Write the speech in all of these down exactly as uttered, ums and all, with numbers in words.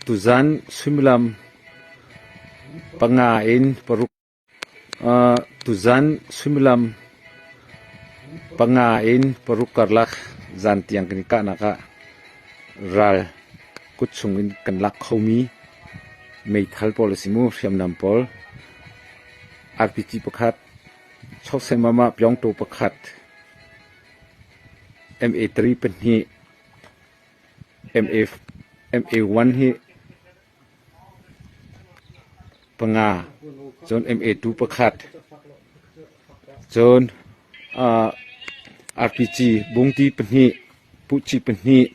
Tuzan suimilam panga in paruk, ah, tuzan suimilam panga in paruk karlak zan tiang kan i kahnak ah ral kut sungin kan lak khomi meithal pawl a si mu, hriamnam pawl, R P G pakhat, choksen mama piongto pakhat, M A three pahnih, M A, M A one hi panga, cun M A two pakhat, cun, ah, R P G bungti pahnih, puhci pahnih,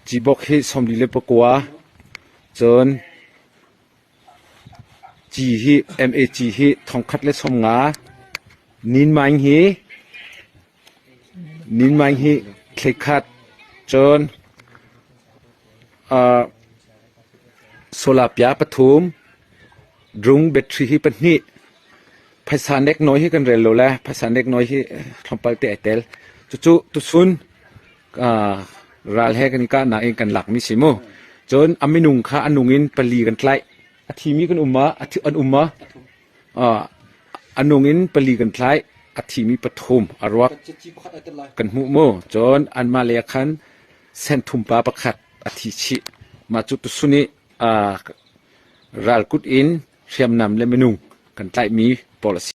cibok hi sawmli le pakua, cun ci hi, M A ci hi thongkhat le sawmnga, ninmaing hi, ninmaing hi thleikhat, cun, ah, solar pia pathum, drung battery hi pahnih, phaisa nek nawi hi kan rel lo le, phaisa nek nawi hi, eh, tlawmpal te a tel. Cucu tusun, ah, ral he kan i kahnak in kan lakmi si mu. Cun a minung kha a nungin pali kan tlaih. A thimi kan um ah, a thi, an um ah. Ah, a nungin pali kan tlaih, a thimi pathum, a ruak kan hmuh mu. Cun anmah le a khan senthum pa pakhat a thi chih. Mah cu tusun i, ah, ralkut in hriamnam le minung kan tlaihmi pawl a si.